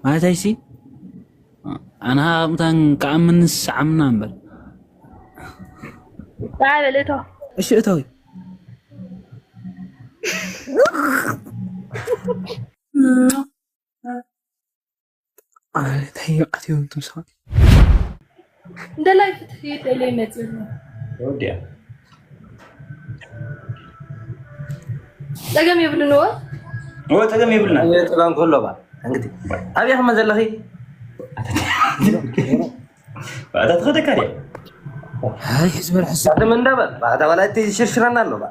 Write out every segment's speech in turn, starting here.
ማለት ኣይሲ ኣና ምታን ከኣምን ንስዓምና እምበር። ታይ በል እቶ እሺ እተዊ እንታይ ኣትዮም ትምሳል እንደላይ ፍትሒ ደለይ መፅእ ወዲያ ፀገም የብልንዎ እወ ፀገም የብልና ፀገም ክህሎ ባ እንግዲህ ኣብያ ከመ ዘለኺ ባእታ ትኸደካ ድያ ኣይ ሕዝበል ሕሰብ ቅድም እንዳበል ባእታ ባላ እቲ ሽርሽረና ኣሎ ባ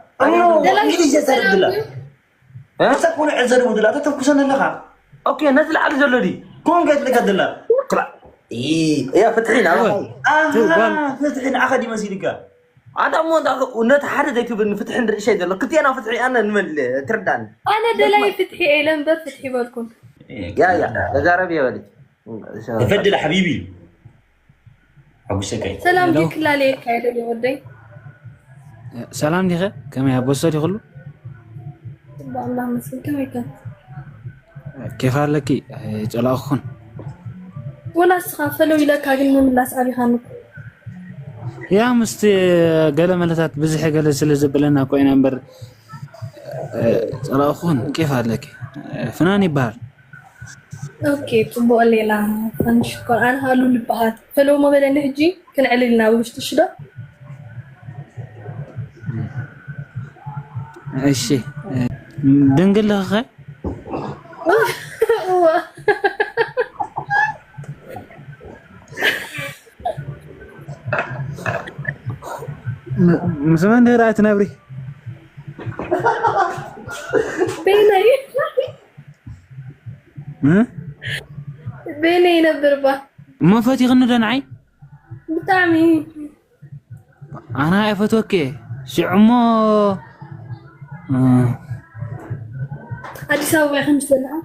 ደላይ ኢሉ ዘሰርግላ እዛ ኮነ ዕዘርቡ ድላ ተተኩሰን ኣለኻ ኦኬ ነቲ ላዕሊ ዘሎ ድዩ ኮን ገትልካ ድላ እያ ፍትሒ ናብ ኣሃ ፍትሒ ንዓኻ ድዩ መሲልካ ኣዳ እሞ ነቲ ሓደ ዘይትብል ፍትሒ ንርእሸይ ዘሎ ክልቲኤና ፍትሒ ኣነ ንመል ትርዳኒ ኣነ ደላይ ፍትሒ እየ ለምበር ፍትሒ በልኩም ያ ያ ተዛረብ የበልች ተፈድል ሓቢቢ ሓጉሰካይ ሰላም ዲክላለየካ ይደል ወደይ ሰላም ዲኸ ከመይ ኣቦሰ ዲኹሉ ኣላ መስል ከመይካ ኬፍ ኣለኪ ጨላእኹን ወላ ስኻ ፈለው ኢለካ ግን ምምላስ ኣቢኻኒ ያ ምስቲ ገለ መለታት ብዝሒ ገለ ስለ ዘብለና ኮይና እምበር ጸላእኹን ኬፍ ኣለኪ ፍናን ይበሃል ኦኬ ጽቡቅ ሌላ ፈንሽኮር ኣነ ሃሉ ልበሃል ፈለው መበለኒ ሕጂ ክንዕልል ናብ ውሽጢ ሽዶ እሺ ድንግል ለኸ እዋ ምስ መን ድህር ኣይትነብሪ በይነይ በይነይ ይነብር ባ እሞ ፈቲኽኒ ዶ ንዓይ ብጣዕሚ ኣና ኣይፈትወኪ ሽዑሞ ኣዲስ ኣበባ ኢኹም ዘለኹም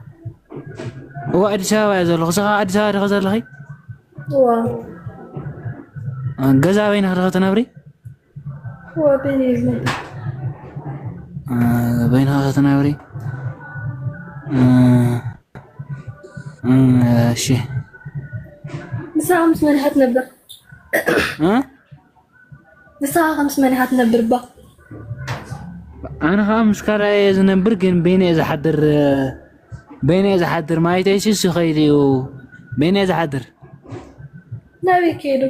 እዋ ኣዲስ ኣበባ እየ ዘለኹ ስኻ ኣዲስ ኣበባ ዲኸ ዘለኺ እዋ ገዛ በይንኻ ዲኸ ትነብሪ እዋ በይነይ ዝነብር በይንኻ ከተናብሪ እሺ ንስኻ ምስ መን ኢኻ ትነብር ንስኻ ከምስ መን ኢኻ ትነብር ባ ኣነ ከዓ ምስ ካልኣየ ዝነብር ግን በይነ እየ ዝሓድር በይነ እየ ዝሓድር ማይተይሲ ስኸይድ እዩ በይነ እየ ዝሓድር ናበይ ከይዱ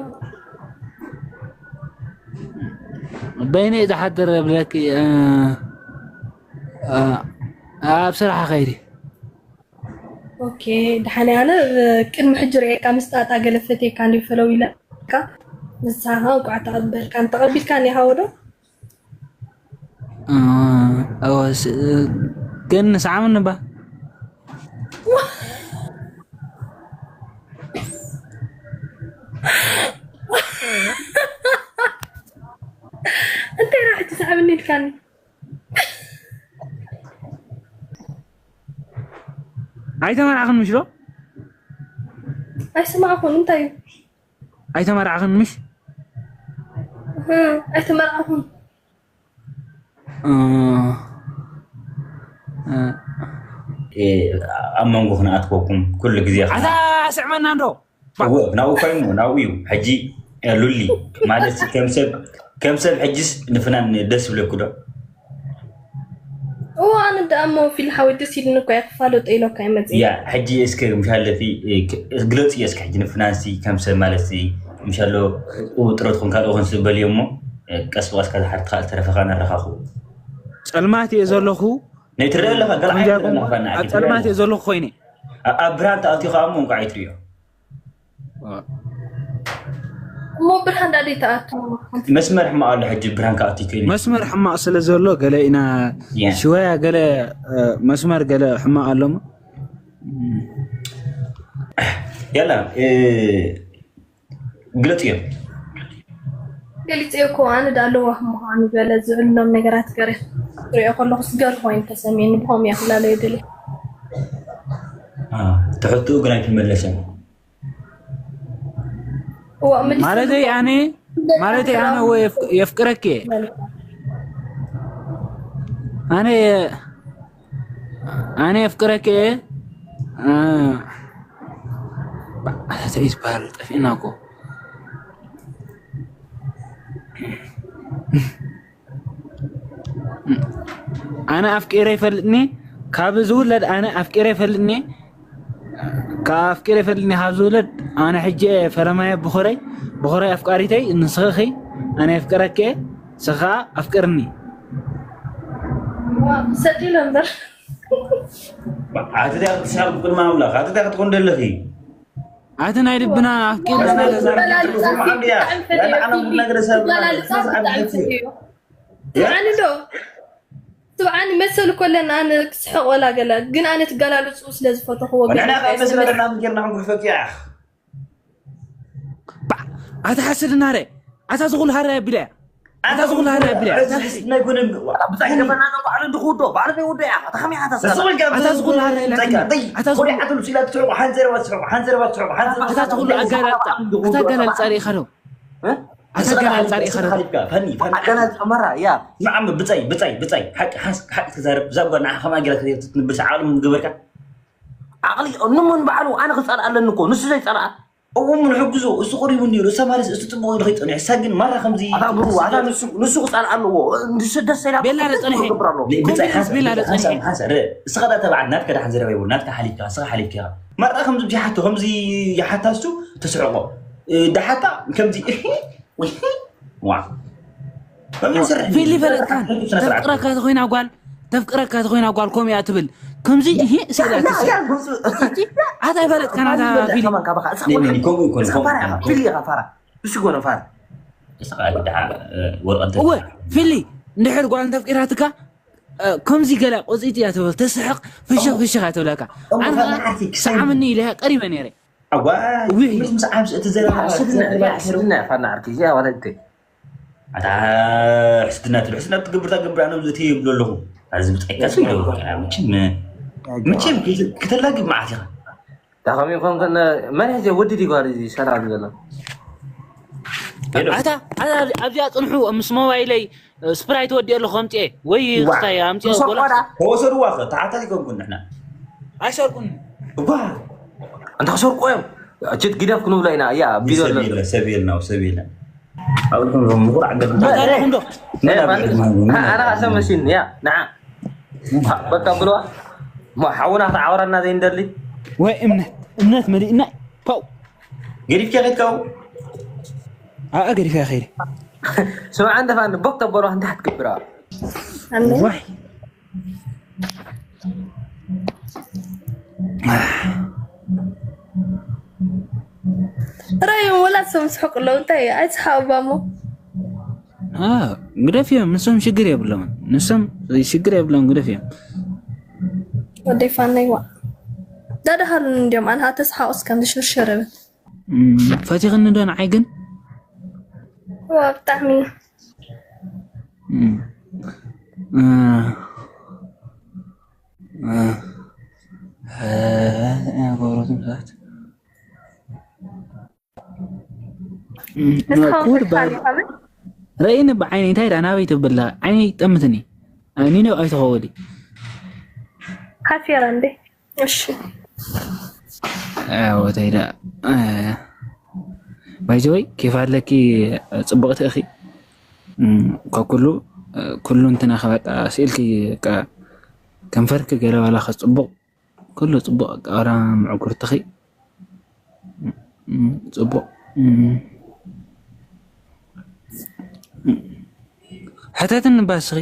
በይነ እየ ዝሓድር ብለኪ ኣብ ስራሕ ከይዲ ኦኬ ደሓን ኣነ ቅድሚ ሕጂ ርኤካ ምስ ጣጣ ገለ ፈትየካ እንዲ ፈለው ኢለካ ንስኻ እንቋዕ ተቐበልካ እንተቐቢልካ ኒሃወ ዶ ግን ንስዓምኒ ባ እንታይ ራ ሕጂ ስዓብኒ ኢልካኒ ኣይተመርዓኽን ምሽ ዶ ኣይሰማዕኹን እንታይ እዩ ኣይተመርዓኽን ምሽ ኣይተመርዓኹን ኣብ መንጎ ክንኣትወኩም ኩሉ ግዜ ኣታ ስዕመና እንዶ ናብኡ ኮይኑ ናብኡ እዩ ሕጂ ሉሊ ማለት ከም ሰብ ከም ሰብ ሕጂስ ንፍናን ደስ ይብለኩ ዶ እዋ ኣነ ደኣ እሞ ፊል ሓወይ ደስ ኢልኒ እኮ እየ ክፋለጦ ኢለካ እየ መፅእ ያ ሕጂ እስከ ምሻለፊ ግለፂ እየ እስከ ሕጂ ንፍናንሲ ከም ሰብ ማለት ምሻሎ ጥረትኩም ካልኦኹን ዝበልዮ እሞ ቀስ ብቀስ ካብ ዝሓርትካ ዝተረፈኻ ነረኻኹ ፀልማት እየ ዘለኹ ናይ ትረአ ኣለኻ ገለ ዓይነት ኣለኻ ኣብ ፀልማት እየ ዘለኹ ኮይነ ኣብ ብርሃን ተኣትዩ ከዓ እሞ እንኳዕ ኣይትርእዮ እሞ ብርሃን ዳደይ ተኣቱ መስመር ሕማቕ ኣሎ ሕጂ ብርሃን ከኣትዩ ከይኑ መስመር ሕማቕ ስለ ዘሎ ገለ ኢና ሽወያ ገለ መስመር ገለ ሕማቕ ኣሎሞ ያላ ግለፅ እዮም ገሊፀ እኮ ኣነ ዳ ኣለዋ ምዃኑ ገለ ዝዕሎም ነገራት ገረ ሪኦ ከለኹ ስገር ኮይኑ ተሰሚኒ ብኸም እያ ክላለዩ ገለ ትሕትኡ ግን ኣይተመለሰን ማለተይ ኣነ ማለተይ ኣነ ወይ የፍቅረክ ኣነ ኣነ የፍቅረክ እንታይ ዝበሃል ጠፊእና እኮ። ኣነ ኣፍቂረ ይፈልጥኒ ካብ ዝውለድ ኣነ ኣፍቂረ ይፈልጥኒ ካብ ኣፍቂረ ይፈልጥኒ ካብ ዝውለድ ኣነ ሕጂ ፈረማየ ብኾረይ ብኾረይ ኣፍቃሪተይ ንስኺ ኣነ የፍቅረኪ ንስኻ ኣፍቅርኒ ሰዲሎ እምበር ኣቲ ዲያ ክትስሕቕ ብቅድሚ ኣምላኽ ኣቲ ዲያ ክትኮን ደለኺ ኣቲ ናይ ልብና ኣፍቂርና ትብዓኒ ዶ ትብዓኒ መሰሉ ኮለና ኣነ ክስሕቕ ወላ ገለ ግን ኣነ ትገላልፁ ስለ ዝፈተኽዎ ንሕና ካብ መስለና ጌርና ክንጉሕፈኪ ኢኻ ኣታ ሓስድና ረ ኣታ ዝኹሉ ሃረ ኣቢላ እያ ኣታ ዝኹሉ ሃረ ኣቢላ እያ ኣታ ሓሲ- ናይ ኮነ ብታይ ገበና ባዕሉ እንድክውዶ ባዕሉ ዘይውዶ እያ ኣታ ከመይ ኣታ እሱ ወልካ ኣታ ዝኹሉ ሃረ ኢላትኒ ኣታ ዝኹሉ ሓንዘረባ ትስሕቁ ሓንዘረባ ትስሕቁ ሓንዘረባ ኣታ ዝኹሉ ኣጋላልፃ ኣታ ኣጋላልፃ ርኢኻ ዶ ኣታ ኣጋላልፃ ርኢኻ ዶ ሓሊፍካ ፈኒ ፈኒ ኣጋላልፃ መራ ያ ንዓም ብፀይ ብፀይ ብፀይ ሓቂ ሓስ ሓቂ ተዛረብ ዛጓ ንዓ ከማይ ገለ ክትብል ሰዓሉ ገበርካ ዓቕሊ እኑ ምን ባዕሉ ኣነ ክፀልኣ ኣለኒ እኮ ንሱ ዘይፀልኣ እዎም ንሕግዞ እሱ ቀሪቡ ነይሩ እሳ ማለት እሱ ፅቡቅ ኢሉ ከይፀንሕ እሳ ግን ማራ ከምዚ ኣታ ብሩ ኣታ ንሱ ንሱ ክፀልኣ ኣለዎ ንሱ ደስ ኢላ ቤላ ዶ ፀንሐ? ክገብር ኣለዎ ብፀይ ኮንፊደንስ ቢላ ዶ ፀንሐ? ሓንሳ ረ እስኻ ዳ ተባዕ ናትካ ዳሓን ዘረባ ይብሉ ናትካ ሓሊፍካ እስኻ ሓሊፍካ ማራ ከምዚ ብዙሓቱ ከምዚ ይሓታሱ ተስሕቆ ዳሓታ ከምዚ ዋ ፊሊ ፈለጥካን ተፍቅረካ ተኮይና ጓል ተፍቅረካ ተኮይና ጓል ከምኡ እያ ትብል ከምዚ እሂ ስኢላ ትስሕቅ ኣታ ኣይፈለጥካን ኣታ ፊሊ ከምኡ ይኮን ፋራ ፊሊ ኢኻ ፋራ ብስጎነ ፋራ ወረቀት እወ ፊሊ እንድሕር ጓል እንተፍቂራትካ ከምዚ ገለ ቆፂት እያ ትብል ተስሕቅ ፍሽኽ ፍሽኽ እያ ትብለካ ኣነ ከዓ ሰዓምኒ ኢለ ቀሪበ ነይረ ኣዋይ ውይ። ምስ ምስ ዓምስ እቲ ዘረባ ስድና ስድና ፋና ዓርኪ እዚኣ ዋላ እተይ ኣታ ሕስድና ትብል ሕስድና ትገብር ታገብር ኣነ ብዘቲ ይብሎ ኣለኹ ኣዚ ብፀይካ መቸም መቸም ከተላግብ መዓት ኢኻ ዳኸም ይኾን ከነ መን ሕዚ ወዲ ዲጓር እዚ ሰላም ዘሎ ኣታ ኣታ ኣብዚ- ኣብዚኣ ፅንሑ ምስ ሞባይለይ ስፕራይት ወዲኦ ኣለኹ ኣምፅኤ ወይ ክስታይ ኣምፅኤ ጎላ ተወሰድዋ ኸ ተሓታት ይኮንኩን ንሕና ኣይሰርቁን እኳ እንተ ክሰርቁ እዮም እችት ግደፍ ክንብሎ ኢና እያ ቢዶ ኣሎ ሰብ የለ ሰብ የልና ሰብ የለ ኣብልኩም ዞም ምቁር ዓገብ ኣታለኹም ዶ ኣና ኣሰብ መሲኒ ያ ንዓ በቃ ብለዋ ሞ ሓውና ክትዓወራና ዘይንደሊ ወይ እምነት እምነት መሊእና ፓው ገዲፍካ ከድካው ኣኣ ገዲፍያ ከይደ ስምዓ እንተፋ ንቦክ ተበሎ እንታይ ክትገብር ዋይ ራዮም ወላ ሰም ስሕቁ ኣለዉ እንታይ ኣይትስሓቁ ባሞ ግደፍ እዮም ንሶም ሽግር የብሎምን ንሶም ሽግር የብሎም ግደፍ እዮም ወደይ ፋነይዋ ዳዳሃሉን እንዲዮም ኣንሃ ተስሓቁስ ከም ዝሽርሽር ብል ፈቲኽኒ ዶ ንዓይ ግን ዋ ብጣዕሚ ገብሮትም ሰባት ንስኻ ኩል ውሰድ ባል ካሊእ ከመይ ረእይኒ ብዓይነይ እንታይ ዳ ናበይ ትብል ኣለኻ ዓይነይ ጠምትኒ ኒነው ኣይትኸውል ሓፊረ እንዴ እሺ ወተይ ዳ ባይዘወይ ኬፍ ኣለኪ ፅቡቕቲ እኺ ካብ ኩሉ ኩሉ እንትናኸ በቃ ስኢልኪ በቃ ከንፈርኪ ገለ ዋላ ከፅቡቕ ኩሉ ፅቡቕ ኣቃራ ምዕጉርትኺ ፅቡቕ ሕተትን ባስኺ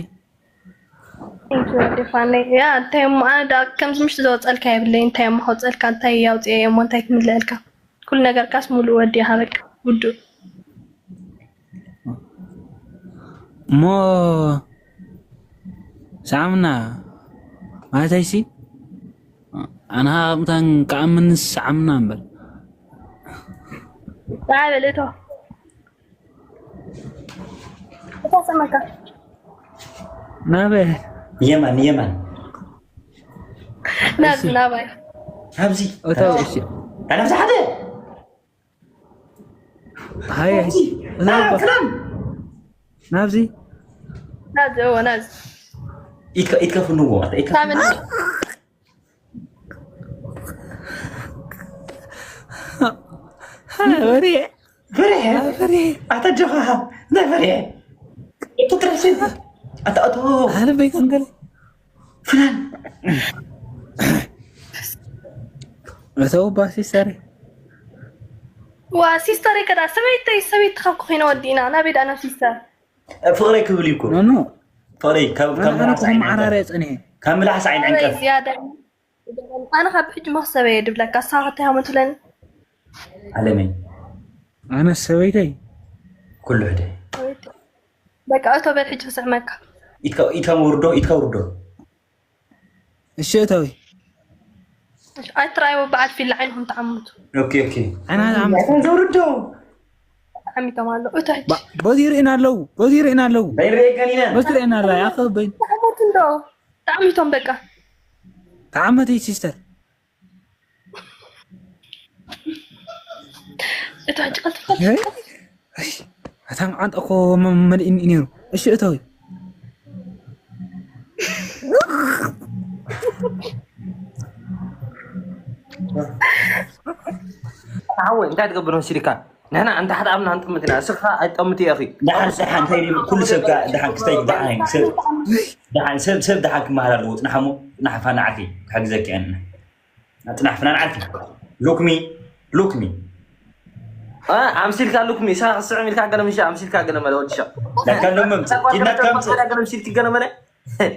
ፋነይ ያ እንታይ እሞ ኣነ ዳ ከምዚ ምሽ ዘወፀልካ የብለይ እንታይ እሞ ከውፀልካ እንታይ ያውፅየ እሞ እንታይ ክምልአልካ ኩሉ ነገርካስ ሙሉእ ወዲ ሃበቅ ውዱእ እሞ ሰዓምና ማለተይሲ ኣንሃ ምታን ከኣምንስ ሰዓምና እምበር ሰዓበል እቶ እታ ሰመካ ናበ የማን የማን ናብዚ ናባይ ናብዚ እታ እሺ ናብዚ ሓደ ሃየ ክላም ናብዚ ናዚ እዎ ናዚ ኢትከፍንዎ ሳምን ወሬ ፍሬ ፍሬ ኣታ ጀኻ ናይ ፍሬ እቱ ትረሲ ኣታ ኣቶ ኣነ በይቀንገለ ፍላን እተው ባ ሲስተር ዋ ሲስተር ከዳ ሰበይተይ ሰበይት ካብ ኮይነ ወዲና ናበይ ዳ ናብ ሲስተር ፍቕረይ ክብል እዩ እኮ ኖ ኖ ፍቕረይ ካብ ካብ ኣነ ምላስ ኮ ዓይኒ መዓራርያ ዕንቀፍ ጸኒሐ ካብ ምላስ ዓይኒ ዕንቀፍ ዝያዳ ኣነ ካብ ሕጂ መክሰበ እየ ድብለካ ሳኸ እንታይ ሃመ ትብለኒ ኣለመይ ኣነ ሰበይተይ ኩሉ ሕደ በቃ እቶ በል ሕጂ ክስዕመካ ኢትካ ኢትካ ውርዶ ኢትካ ውርዶ እሺ እተዊ ኣይትረኣይዎ በዓል ፊላ ዓይንኹም ተዓምቱ ኦኬ ኦኬ ኣና ዝዓመት ዘውርዶ ተዓሚቶም ኣሎ እቶ ሕጂ በዚ ርእና ኣለዉ በዚ ርእና ኣለዉ ናይ ርኤ ገኒነ በዚ ርእና ኣላ ያኸበይ ተዓመቱ እንዶ ተዓሚቶም በቃ ተዓመተይ ሲስተር እቶ ሕጂ ቀልጥፍ እታ መዓንጣ እኮ መሊእኒ ነይሩ እሺ እተዊ ሓወይ እንታይ ትገብር መሲልካ ንሕና እንተ ሓደ ኣብና ንጥምት ኢና እስኻ ኣይጠምት ኢኺ ደሓን ደሓን እንታይ ኢሉ ኩሉ ሰብ ከ ደሓን ክስታይ ደሓን ሰብ ደሓን ሰብ ሰብ ደሓን ክመሃር ኣለዎ ጽናሕ እሞ ጽናሕ ፋና ዓርኪ ክሕግዘኪ እየ ንሕና ጽናሕ ፍናን ዓርኪ ሉክሚ ሉክሚ ኣምሲልካ ሉክሚ ሳ ስዕም ኢልካ ገለ ምሽ ኣምሲልካ ገለ መለ ወድሻ ዳካ ሎም መምጽእ ኢድናት ከምጽእ ገለ ምሲልኪ ገለ መለ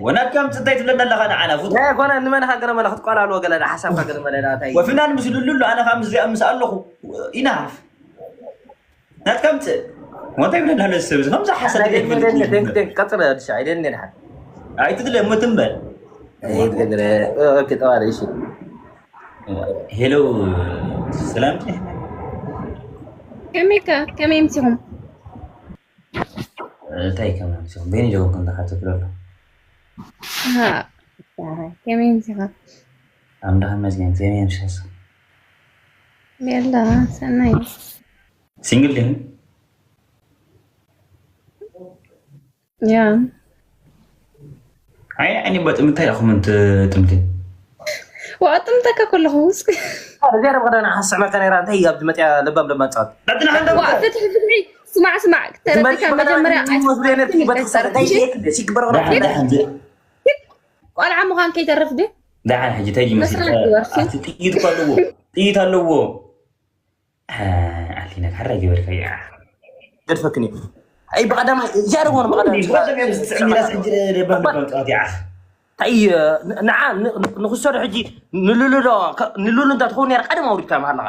ወናት ከምጽእ እንታይ ትብለና ኣለኻ ንዓና ፉት ናይ ኮነ ንመን ካ ገለ መለ ክትቆላልዎ ገለ ሓሳብካ ገለ መለ ዳታይ ወፍናን ምስ ልሉ ኣሎ ኣነ ካብ ምስዚኣ ምስ ኣለኹ ኢናፍ ናት ከምጽእ ወንታይ ይብለና ኣሎ ሰብ ከምዚ ሓሰብ ቀጽለ ወድሻ ኣይደልን ድሓን ኣይትድለ እሞ ትንበል ጠዋለ እሺ ሄሎ ሰላም ከመይከ ከመይ ምሲኹም እንታይ ከም ምሲኹም በይኒ ጀጎም ከም ዝሓተት ዘሎ ከመይ ምሲኻ ኣምዳኻ መስገን ከመይ ምሻስ ቤላ ሰናይ ሲንግል ዲኹም ያ ዓይኒ ዓይኒ በጥሚ እንታይ ኢኹም እንት ጥምቲ ዋጥምተካ ከለኹ ውስ እዚኣ ደም ቀዳና ሓስዕ መካ ነራ እንታይ ኣብቲ መፅያ ለባም ለማፃት በጥና ሓንደ ዋ ፍትሒ ፍትሒ ስማዕ ስማዕ ተረዲካ መጀመርያ ሲግበረ ደሓን ደሓን ቆልዓ ምዃን ከይተርፍ ድ ደሓን ሕጂ እንታይ ይመስል መስራት ይወርሲ። ኣብቲ ጥይት እኮ ኣለዎ ጥይት ኣለዎ ኣሊነ ካራ ይበልካ ገድፈክኒ ኣይ ብቀዳማይ እዚኣ ደሞ ብቀዳማይ ዝቆደም እዮም ዝስዕሚናስ ሕጂ ደባህ ንቆምፀዋት ይዓ እንታይ ንዓ ንክሰዶ ሕጂ ንልሉ ዶ ንልሉ እንተ ትኸውን ነር ቀደም ኣውሪድካ ኣለኻ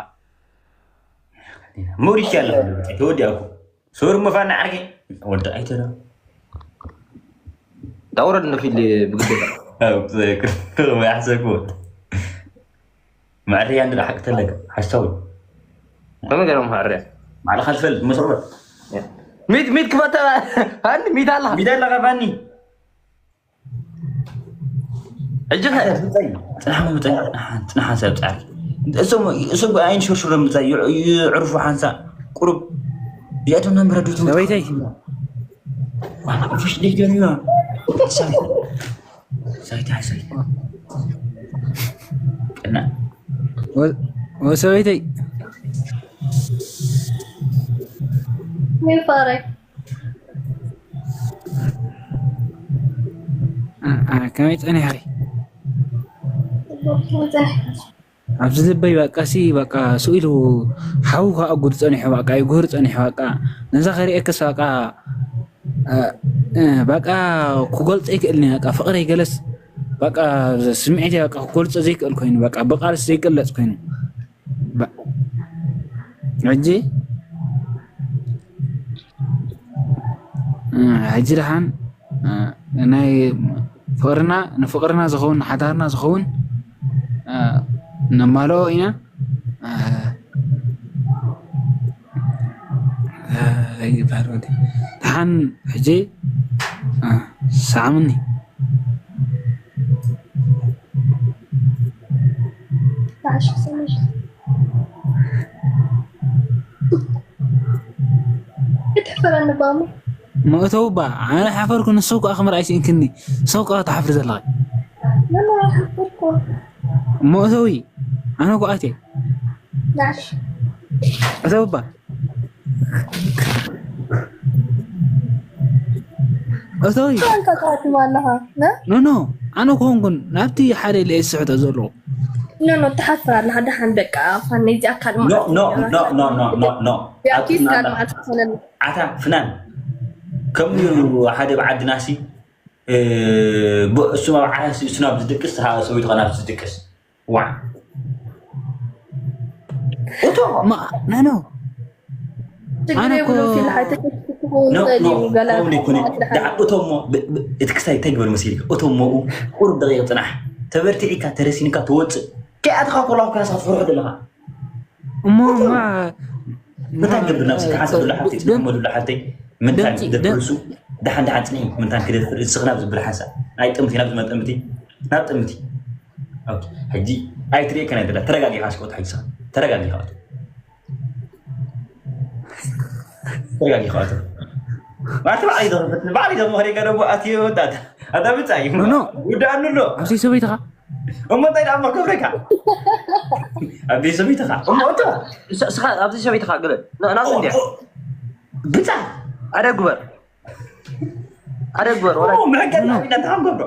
መውሪድካ ኣለኻ ተወዲኣኩ ሶር መፋና ዓርኪ ወዲ ኣይተዳ ዳውረድ ንፊል ብግዴታ ያሕሰብኩ መዕርያ እንድዳ ሓቂ ተለካ ሓሳዊ ከመይ ገይሮም መዕርያ ባዕልኻ ትፈልጥ መስዕበት ሚት ሚት ክፈተ ሃኒ ሚት ኣለኻ ሚዳ ኣለኻ ባኒ ሕጂ ኸ ጽናሕ ምምጻይ ጽናሕ ሰብ ጻሪ እሶም እሶም ኣይን ሽርሽሮም ምጻይ ይዕርፉ ሓንሳ ቁሩብ እዚኣቶም ነንበረ ዱቱ ሰበይተይ ፍሽ ደይ ገሪዋ ሳይታ ሳይታ እና ወሰበይተይ ይፈረይ ከመይ ጸኒሕኺ ኣብዚ ልበይ በቃ ሲ በቃ ስኢሉ ሓው ከዓ ጉድ ጸኒሑ በቃ ይጉህር ጸኒሑ በቃ ነዛ ከሪኤክስ በቃ በቃ ክገልጾ ይክእልኒ በቃ ፍቅረይ ገለስ በቃ ስምዒት በቃ ክገልጾ ዘይክእል ኮይኑ በቃ ብቃልስ ዘይገለጽ ኮይኑ ሕጂ ሕጂ ደሓን ናይ ፍቅርና ንፍቅርና ዝኸውን ንሓዳርና ዝኸውን ነማልኦ ኢና ይበሃል ደሓን ሕጂ ሰዓምኒ ክትሕፈረኒ ባሙ መእተው ባ ኣነ ሓፈርኩ ንሰው ከዓ ክምርኣይ ስኢንክኒ ሰው ከዓ ተሓፍሪ ዘለኻ ለማ ሓፈርኩ መእተዊ ኣነ ኳኣት እየ ናሽ እተው እባ። እተው እዩ። ኣንካ ትሓስብ ኣለኻ ነ ኖ ኖ ኣነ ክኾንኩን ናብቲ ሓደ ኢለ እየ ዝስሕቶ ዘለኹ። ኖ ኖ ትሓፍር ኣለኻ ደሓን በቃ ፋን ነዚ ኣካል ኖ ኖ ኖ ኖ ኖ ኖ ኖ ያኪስ ጋር ማለት ሆነን ኣታ ፍናን ከምኡ ሓደ ብዓድናሲ እሱ ኣብ ዓራሲ እሱ ናብ ዝድቅስ ሰበይቱ ናብ ዝድቅስ ዋ እቶ ማ ኖ ኖ ችግር ኣነ የብሎ እኮ- ፊል ሓይተ ክትክውን ኖ ትኽእል ኖ እዩ ገላ ከምኡ ዘይኮነ እቶ እሞ ብ- ብ- እቲ ክሳይ እንታይ ግበር መሲልካ እቶ እሞኡ ቁሩብ ደቂቕ ፅናሕ ተበርቲዒካ ተረሲንካ ትወፅእ ከይኣትኻ ኮላ ኮ ያሳ ትፈርሑ ዘለኻ እሞ እማ ምንታይ ገብር ናብዚ ክሓሰብ ዘሎ ሓፍተይ ትጥቀመሉ ዘሎ ሓፍተይ ምንታይ ደምፂ- ደብርሱ ደሓን ደሓን ፅንሒ ምንታን ክደፍር እስኺ ናብ ዝብል ሓንሳብ ናይ ጥምቲ ናብ ዝመጠምቲ ናብ ጥምቲ ኦኬ፣ ሕጂ ኣይትርእየካ ናይ ደላ ተረጋጊኻ እስኪ ወጣ ሕጂ ስኻ ተረጋጊኻ ወጣ ተረጋጊኻ ወጣ ባዕቲ ባዕሊ ዘኽፍት ባዕሊ ዘኽፍት ገረቡ ኣትዮ ወጣት ኣታ ብጻይ ኖ፣ ኖ። ውዳኣኑ ኣሎ ኣብዚ ሰበይትኻ እሞ እንታይ ደኣ እሞ ክብረካ ኣብ ቤት ሰበይትኻ እሞ እቶ ስኻ ኣብዚ ሰበይትኻ ገለ ናብዚ እንዲያ ብጻ ሓደ ግበር ሓደ ግበር ወላ መሕገና ኢና ተሓንገብሮ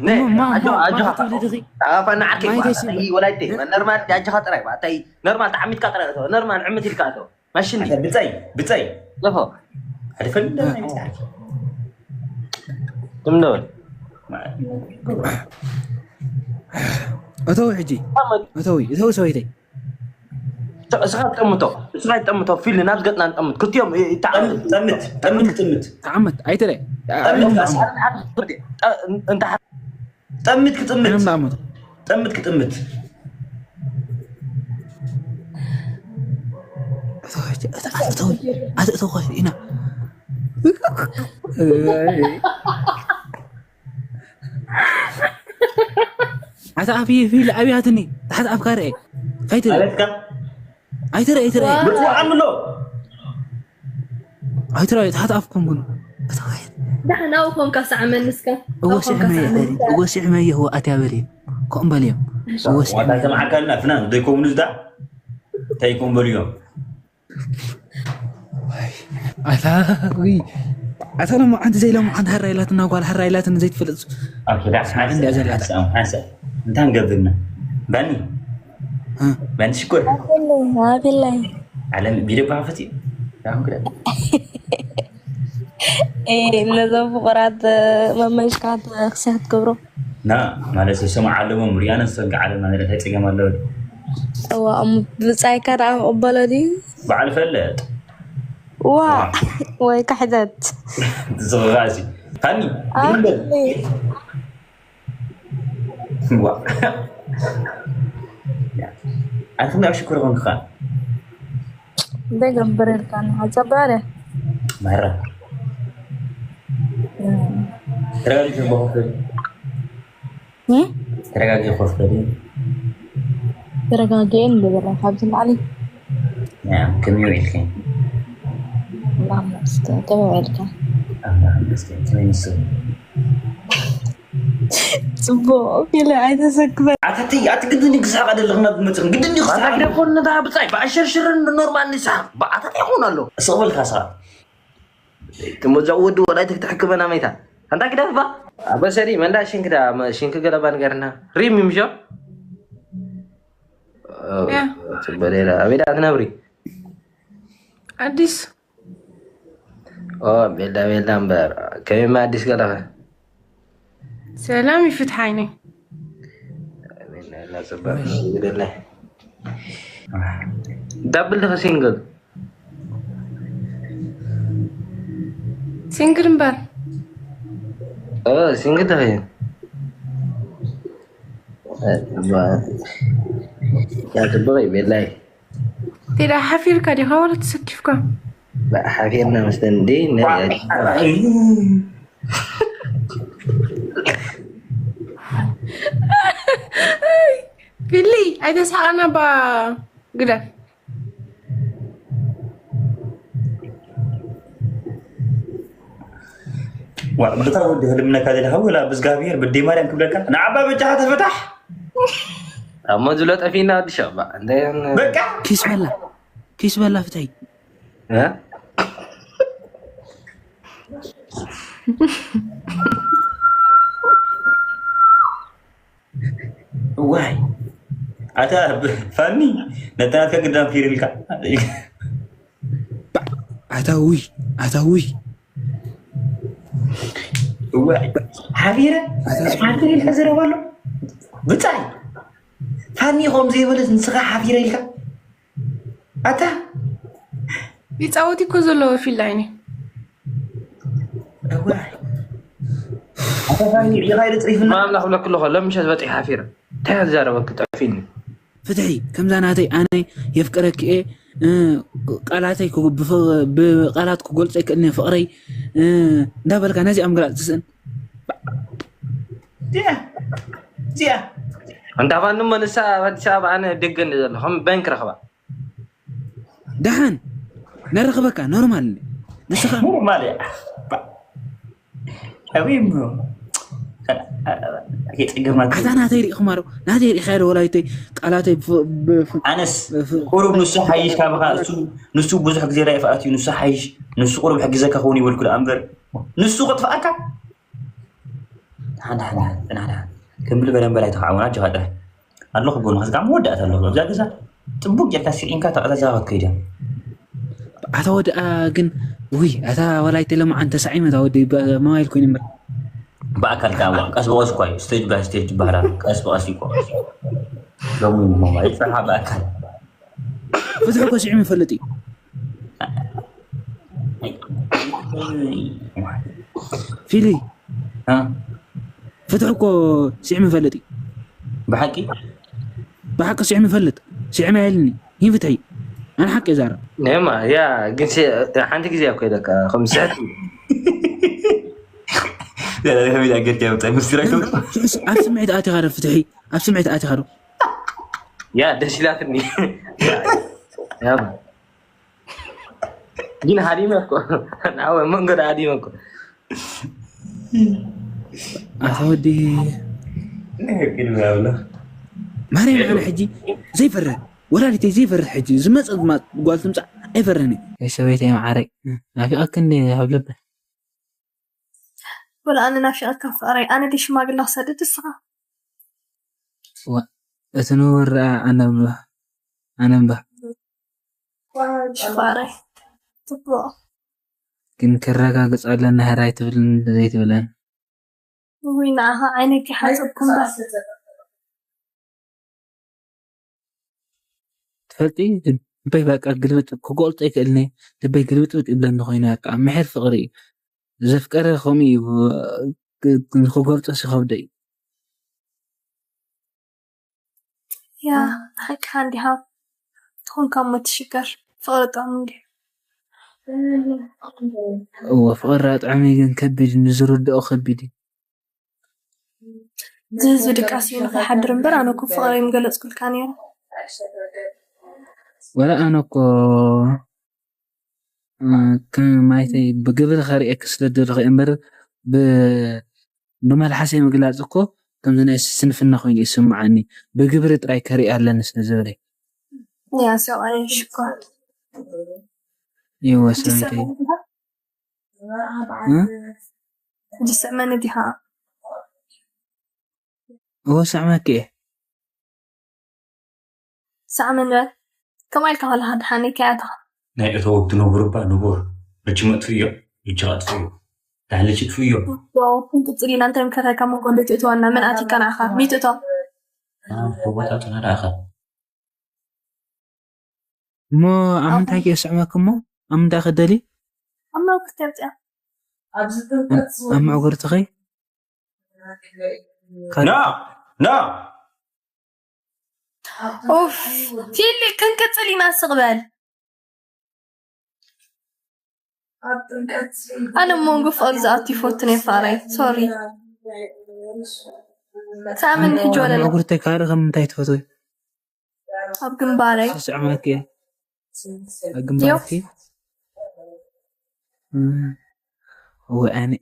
ነ እሞ ማ- ኣጆኻ ማ- ኣጆኻ ማ- ትብሊ ድኺ? ኣፋና ዓርከይ ማይ ደስ ይብል። ወላይተ ነርማል ኣጆኻ ጥራይ ባታይ ነርማል ተዓሚትካ ጥራይ እቶ ነርማል ዕምት ኢልካ እቶ ማሽን ብጻይ ብጻይ ለፎ ኣድፈል ትምደወል እተው ሕጂ እተው እተው ሰበይተይ እስኻ ጠምቶ እስኻ ጠምቶ ፊል ናብ ገጥና ጠምት ክልቲኦም ይተዓመት ጠምት ጠምት ጥምት ተዓመት ኣይትረ ጠምት እንተ ጠምት ክጥምት ምንም ዳመት ጠምት ክጥምት ኣተእተው ኢና ኣታ ኣፍይ ፊል ኣብያትኒ ታሕት ኣፍካ ርአ ከይትረ ኣለትካ ኣይትረ ኣይትረ ብፅዋዕ ኣሎ ኣይትረ ታሕት ኣፍኩም ግን ደሓን ኣብኡ ኮንካ ሰዓመኒ እስከ እወ ስዕመየ እወ ስዕመየ እወ ኣትያ በልዮም ከምኡ በልዮም እወ ዋታ ስዕመየ ተማዓካልና ፍናን ዘይከምሉ ዝዳ እንታይ ይኮን በልዮም ኣታ ውይ ኣታ ሎማዓንቲ ዘይሎማዓንቲ ሃራ ኢላትና ጓል ሃራ ኢላትና ዘይትፈልጥ ኣብ ዳስ ሓንሰ እንዲያ ዘላታ። ሓንሰ ሓንሰ እንታይ ንገብርና ባኒ እ። ባኒ ሽኮር አቤላይ ዓለም ቢደ ኳ ፈቲ ዳም ክዳ ነዞም ፍቁራት መመሽካት ክስያ ክትገብሮ ና ማለት ዝሰማዕ ኣለዎም ሪኣነ ዝሰንቀ ዓለም ማለት እንታይ ፀገም ኣለዎ እዋ እሞ ብፃይካ ደኣ ክቕበሎ ድዩ በዓል ፈለጥ ዋ ወይ ካሕደት ዝኽኻሲ ሃኒ ድንገል ዋ ኣንተ ናይ ሽኩር ኾንካ እንታይ ገብር ኢልካ ንሓፀባረ ማራ ተረጋጊ ተረጋጊ ኮፍ በል ተረጋጊኤ ንገበረ ካብዚ ላዕሊ ከመይ ውዒልከ ከመይ ውዒልካ ኣምላኽ ይመስገን ከመይ ንሱ ፅቡቅ ኢለ ኣይተሰክፈ ኣታተይ ኣቲ ግድን እዩ ክስሕቅ ኣለለኽና ዝመፅእ ግድን እዩ ክስሕቅ ኣታግደፎን ነታ ብፃይ ብኣሸርሽርን ኖርማል ንስሓቅ ብኣታት ይኸውን ኣሎ ስቕ በልካ ስኻ ትመዛ ወዲ ወላይ ትክትሕክመና መይታ ኣንታ ግደፍ ባ ኣበሰሪ መንዳ ሽንክ ዳ ሽንክ ገለባ ንገርና ሪም ይምሾ ያ። ጽበሌላ ኣቤዳ ትነብሪ ኣዲስ ኦ ቤላ ቤላ እምበር ከመይ ኣዲስ ገለኸ ሰላም ይፍትሓይኒ ጽበ ግደለ ዳብል ድኸ ሲንግል ሲንግል እምበር ኦ ሲንግል ድኸ ያ ጽበ ቤላይ ቴዳ ሓፊርካ ዲኻ ወላ ተሰኪፍካ ሓፊርና መስለን እንዴ ፊሊ ኣይተስሓቀና ባ ግደፍ ብታ ወዲ ህልምነካ ዘለካ ወላ ብዝጋብሔር ብዴ ማርያም ክብለካ ንዓባ በጃኻ ተፈታሕ ኣሞ ዝሎ ጠፊና ወዲ ሸባ እንታይ በቃ ኪስ በላ ኪስ በላ ፍትሒ። ዋይ ኣታ ፋኒ ነተናትካ ግዳም ፊር ኢልካ ኣታዊ ኣታዊ ሓፊረ ሓፊረ ኢልካ ዘረባሎ ብፃይ ፋኒ ከም ዘይበለት ንስኻ ሓፊረ ኢልካ ኣታ ይፃወት እኮ ዘለዎ ፊልድ ኣይኒ ፋኒ ሪኢኻ ኢለ ፅሪፍና ማምላ ክብለክ ኣለኹ ሎም ምሸት በፂሕ ሓፊረ እንታይ ዝዛረበክ ጠፊኒ ፍትሒ ከምዛ ናተይ ኣነ የፍቅረኪ እየ እ፣ ቃላተይ ክጉ- ብፍ- ብቃላት ክገልፆ ይክእልኒ ፍቅረይ እ፣ እንዳበልካ ነዚኣ ምግላፅ ትስእን እዚኣ እዚኣ እንታ ፋኒ እሞ ንሳ ኣብ ኣዲስ ኣበባ ኣነ ደገ እንዲ ዘሎ ከም በንክ ረኽባ ደሓን ነረኽበካ ኖርማል ንስኻ ኖርማል እያ ኣበይ እሞ ከይፀገማት ኣታ ናተይ ርኢኹማ ዶ ናተይ ርኢኻዮ ዶ ወላይተይ ቃላተይ ብፍ- ብፍ- ኣነስ ቁሩብ ንሱ ሓይሽ ካባኻ እሱ ንሱ ብዙሕ ግዜ ላይፍ ኣትዩ ንሱ ሓይሽ ንሱ ቁሩብ ሕግዘካ ክኸውን ይበልኩ ደኣ እምበር ንሱ ከጥፍኣካ ሓንዳ ሓንዳ ሓንዳ ሓንዳ ከምብል በደንበ ላይ ተኻዕወና ጀኻ ጥራሕ ኣለኹ ጎንኻ ስጋዕ መወዳእታ ኣለኹ ኣብዛ ገዛ ጥቡቅ ጌርካ ስዒንካ ተቐዛዛባ ከይደ ኣታ ወዲ ኣ፣ ግን ውይ ኣታ ወላይተ ለማዓን ተሳዒመ እታ ወዲ ብ- ሞባይል ኮይኑ እምበር ብኣካል ከዓ ቀስ ብቐስ እኳ እዩ ስቴጅ ባይ ስቴጅ ይበሃላ ቀስ ብቐስ እዩ ሎሚ ሞባይል ፅሓ ብኣካል ብዙሕ እኮ ስዒሙ ይፈልጥ እዩ ፊሊ እ? ፍትሒ እኮ ስዒሙ ይፈልጥ እዩ ብሓቂ ብሓቂ ስዒሙ ይፈልጥ ስዒሙ ኣይልኒ ይፍትሒ ኣነ ሓቂ ይዛረብ ነማ ያ ግን ሲ- ሓንቲ ግዜ እኮ ኢለካ ከም ስሕት ከመይ ዳገርካ ይወጣ ምስጢር ኣይተውፅእ ኣብ ስምዒት ኣቲኻ ዶ ፍትሒ ኣብ ስምዒት ኣቲኻ ዶ ያ ደስ ኢላትኒ ያ፣ ያ። ግን ሃዲመ እኮ ናወ መንገዲ ሃዲመ እኮ ኣታ ወዲ ቅድሚ ኣብላ ማርያም ኣነ ሕጂ ዘይፈርህ ወላዲተይ ዘይፈርህ ሕጂ ዝመፀ ድማ ጓል ትምፃእ ኣይፈርህን እየ ሰበይተይ መዓረይ ናፊቐክ እንደ ኣብ ልበ ወላ ኣነ ናፊቐካ ፍቕረይ ኣነ ደ ሽማግለ ክሰድድ እስኻ እቲ ንቡር ረኣ ኣነባ ኣነባ ሽፋረይ ጽቡቕ ግን ክረጋግፅ ኣለና ህራይ ትብልን ዘይትብልን ውይ ንዓኻ ዓይነኪ ሓፅብኩ እምበር ትፈልጢ ልበይ በቃ ግልብጥ ክገልፆ ይክእልኒ ልበይ ግልብጥብጥ ይብለኒ ኮይኑ በቃ ምሕር ፍቅሪ እዩ ዘፍቀረ ከምኡ እዩ ግ- ግ- ክገልፆ ሲከብደ እዩ ያ ሓቅኻ እንዲኻ ትኾንካ እሞ ትሽገር ፍቅሪ ጥዑም እንዲ እወ ፍቅሪ ኣጥዕሚ ግን ከቢድ ንዝርድኦ ከቢድ እዩ ዝህዝቢ ድቃስ እዩ ንኸይሓድር እምበር ኣነ እኮ ፍቅረይ ምገለፅኩልካ ነይረ ወላ ኣነ እኮ ከም ማይተይ ብግብሪ ከርእየኪ ስለ ዝደለኹ እየ እምበር ብ- ብመልሓሰይ ምግላፅ እኮ ከምዚ ናይ ስንፍና ኮይኑ ይስምዓኒ ብግብሪ ጥራይ ከርኢ ኣለኒ ስለ ዝበለ ያ ሰብኣይ ሽኮር ይወ ሰበይተይ ዝስዕመኒ ዲኻ እወ ስዕመኪ እየ ሳዕመን በል ከምኣ ኢልካ ከለካ ድሓነይ ከያታ ናይ እቶ ትነብሩ እባ ንቡር ርቺ መጥፍእዮ ርቺ ኣጥፍእዮ ዳሕሊ ችጥፍእዮ ዋው ክንቅፅል ኢና እንታይ ምከታካ መንጎ እንደ ትእትዋና መን ኣቲካ ንዓኻ ሚትእቶ ተቦታትና ደኣኻ እሞ ኣብ ምንታይ ከ ስዕመክ እሞ ኣብ ምንታይ ከደሊ ኣብ መውቅት ተምፅያ ኣብ መዕጎርትኸይ ና ና ኡፍ ፊሊ ክንቅፅል ኢና ስቕበል ኣነ መንጎ ፍቕሪ ዝኣቱ ይፈቱ ናይ ፋራይ ሶሪ ሳምን ሕጂ ወለለ መዕጉርተይ ካልእ ከም ምንታይ ትፈትዊ ኣብ ግንባረይ ስዕመክ እየ ኣብ ግንባርኪ ወኣኒ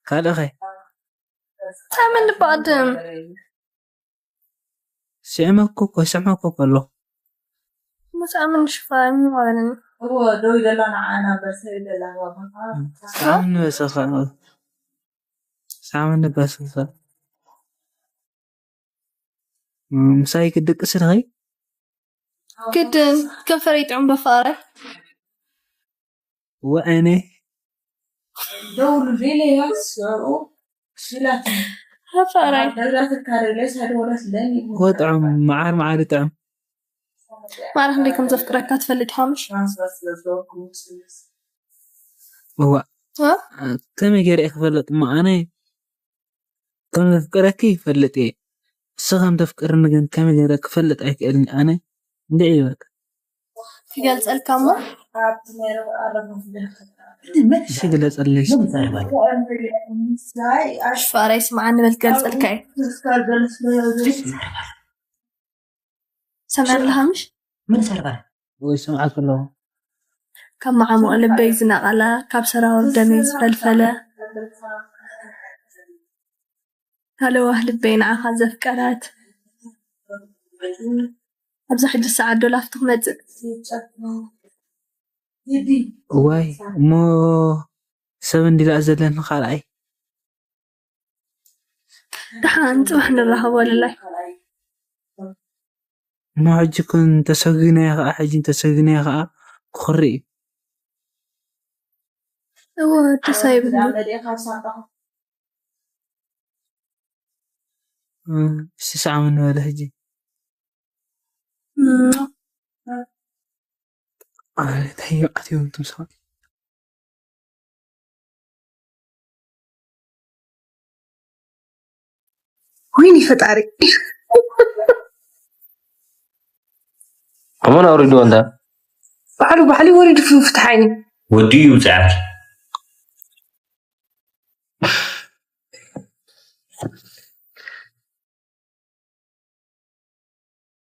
ካልእ ኸ ሳምን ንባቕድም ስዕመኩ እኮ ስዕመኩ እኮ ኣሎ مسامن شفاي مغنن. هو دوي دلا نعانا بس هي دلا هو ሳምን በሰኸ ሳምን በሰኸ ምሳይ ክድቅስ ርኸይ ግድን ከንፈረይ ጥዑም በፋረ ወአነ دولو ليلة يا سعو شلاتي በፋረ دولة الكاري ليس هدولة لاني ወጥዑም መዓር መዓር ጥዑም ማራ ክንደይ ከም ዘፍቅረካ ትፈልጥ ሓሙሽ እዋ ከመይ ገይረ ክፈልጥ እሞ ኣነ ከም ዘፍቅረኪ ይፈልጥ እየ እሱ ከም ተፍቅርኒ ግን ከመይ ገይረ ክፈልጥ ኣይክእልን ኣነ እንድዒ ይበል ትገልፀልካ እሞ እሺ ግለፀለይ ሽፋራ ይስማዓኒ በል ትገልፀልካ እዩ ሰምዐ ኣለኻ ምሽ ምን ሰርባ ወይ ስምዓት ኣለዎ ካብ መዓሙቕ ልበይ ዝነቐለ ካብ ሰራውር ደመይ ዝፈልፈለ ሃለዋህ ልበይ ንዓኻ ዘፍቀረት ኣብዛ ሕጂ ሰዓት ዶ ላፍቲ ክመፅእ እዋይ እሞ ሰብ እንዲላ ዘለኒ ካልኣይ ደሓን ፅባሕ ንራኸቦ ልላይ እሞ ሕጂ ኩን ተሰጊናዮ ከዓ ሕጂ ተሰጊናዮ ከዓ ክኽሪ እዩ እዎ ተሳይብኒ ስስዓ ምን በለ ሕጂ እንታይ ኣትዮም ትምስኻ ወይኒ ፈጣሪ ከመን ኣውሪድዎ እንዳ ባዕሉ ባዕሉ ወሪዱ ፍትሓኒ ወዲ እዩ ብፅዓት